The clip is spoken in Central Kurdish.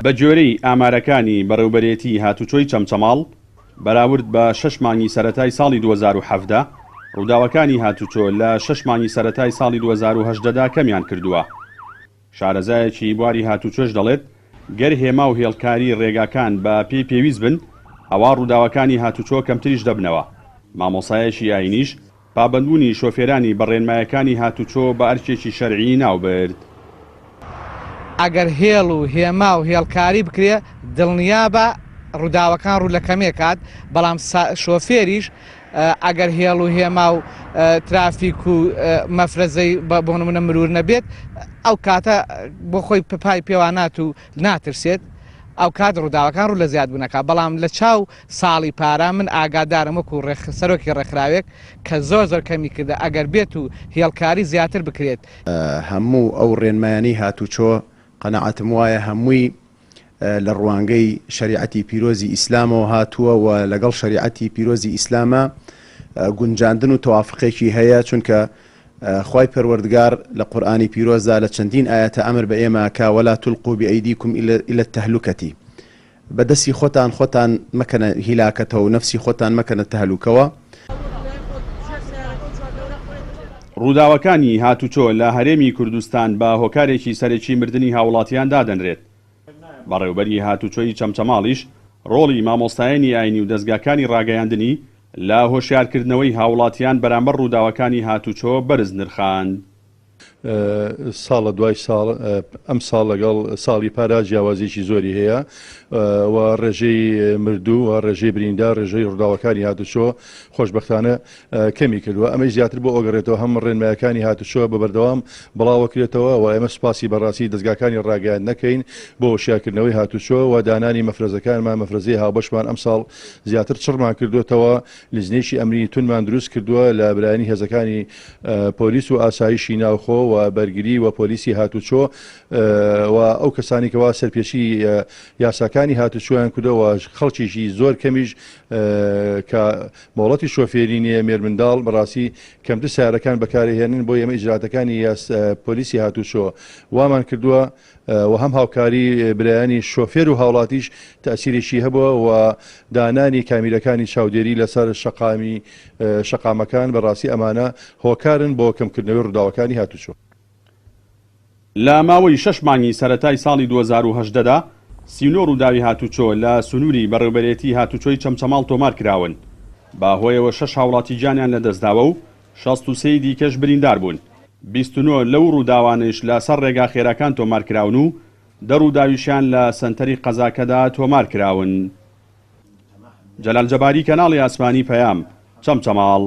بەگوێرەی ئامارەکانی بەڕێوبەرێتی هاتوچۆی چەمچەماڵ، بەراورد بە شەش مانگی سەرەتای ساڵی 2017، ڕووداوەکانی هاتوچۆ لە شەش مانگی سەرەتای ساڵی 2018 دا کەمیان کردووە. شارەزایەکی بواری هاتوچۆش دەڵێت، گەر هێما و هێڵکاری ڕێگاکان بە پێی پێویست بن، ئەوا ڕووداوەکانی هاتوچۆ کەمتریش دەبنەوە. مامۆسایەکی ئاینیش پابەندبوونی شۆفێرانی بە ڕێنمایەکانی هاتوچۆ بە ئەرکێکی شەرعی ناوبرد. ئەگەر هێڵ و هێما و هێڵکاری بکرێ دڵنیابە ڕووداوەکان ڕوو لە کەمێ کات، بەڵام شۆفێریش ئەگەر هێڵ و هێما و ترافیک و مەفرەزەی بۆ نمونە مرور نەبێت ئەو کاتە بۆ خۆی پای پێوانات و ناترسێت ئەو کات ڕووداوەکان ڕوو لە زیادبوونەکە بەڵام لە چاو ساڵی پارا من ئاگادارم وەکو سەرۆکی ڕێکخراوێک کە زۆر زۆر کەمی کردە ئەگەر بێت و هێڵکاری زیاتر بکرێت. هەموو ئەو ڕێنمایانەی هاتوچۆ قەناعەتم وایە هەمووی لە ڕوانگەی شەریعەتی پیرۆزی ئیسلامەوە هاتووە و لەگەڵ شەریعەتی پیرۆزی ئیسلامە گونجاندن و تەوافقێکی هەیە چونکە خوای پەروەردگار لە قورئانی پیرۆزدا لە چەندین ئایەتە ئەمر بە ئێمە کا ولا تلقوا بأیدیکم الی التهلکە بە دەستی خۆتان خۆتان مەکەنە هیلاکەتەوە و نەفسی خۆتان مەکەنە تەهلوکەوە. ڕووداوەکانی هاتوچۆ لە هەرێمی کوردستان بە هۆکارێکی سەرەکی مردنی هاوڵاتیان دادەنرێت. بەڕێوبەری هاتوچۆی چەمچەماڵیش ڕۆڵی مامۆستایانی ئاینی و دەزگاکانی ڕاگەیاندنی لە هۆشیارکردنەوەی هاوڵاتیان بەرامبەر ڕووداوەکانی هاتوچۆ بەرز نرخاند. ساڵ لە دوای ساڵ ئەم ساڵ لەگەڵ ساڵی پارا جیاوازیی زۆری هەیە و ڕێژەی مردوو و ڕێژەی بریندار ڕێژەی ڕووداوەکانی هاتوچۆ خۆشبەختانە کەمی کردووە ئەمەی زیاتر بۆ ئەوگەڕێتەوە هەم ڕێنمایەکانی هاتوچۆ بە بەردەوام بڵاوەکرێتەوە و ئێمە سوپاسی بەڕاستی دەزگاکانی ڕاگەیاند نەکەین بۆ وشیارکردنەوەی هاتوچۆ و دانانی مەفرەزەکانمان مەفرەزەی هاوبەشمان ئەمساڵ زیاتر چڕمان کردوێتەوە لیژنەیەکی ئەمنی توندمان دروست کردووە لە برایانی هێزەکانی پۆلیس و ئاسایشی ناوخۆ و بەرگری و پۆلیسی هاتوچۆ و ئەو کەسانی کەوا سەرپێچی یاساکانی هاتوچۆیان کردووە و خەڵکێکی زۆر کەمیش کە مۆڵەتی شۆفێری نییە مێرمنداڵ بەڕاستی کەمتر سیارەکان بەکارهێنن بۆ ئێمە ئیجراتەکانی پۆلیسی هاتوچۆ وامان کردووە و هەم هاوکاری برایانی شۆفێر و هاوڵاتیش تەئسیرێکی هەبووە و دانانی کامیرەکانی چاودێری لەسەر شەقامی شەقامەکان بەڕاستی ئەمانە هۆکارن بۆ کەمکردنەوەی ڕووداوەکانی هاتوچۆ. لە ماوەی شەش مانگی سەرەتای ساڵی 2018 دا 39 ڕووداوی هاتوچۆ لە سنووری بەڕێوبەرێتی هاتوچۆی چەمچەماڵ تۆمارکراون، بە هۆیەوە شەش هاوڵاتی گیانیان لەدەستداوە و 63 ی دیکەش بریندار بوون. 29 لەو ڕووداوانەیش لە سەر ڕێگا خێراکان تۆمار کراون و دە ڕووداویشیان لە سەنتەری قەزاکەدا تۆمار کراون. جەلال جەباری کەناڵی ئاسمانی پەیام، چەمچەماڵ.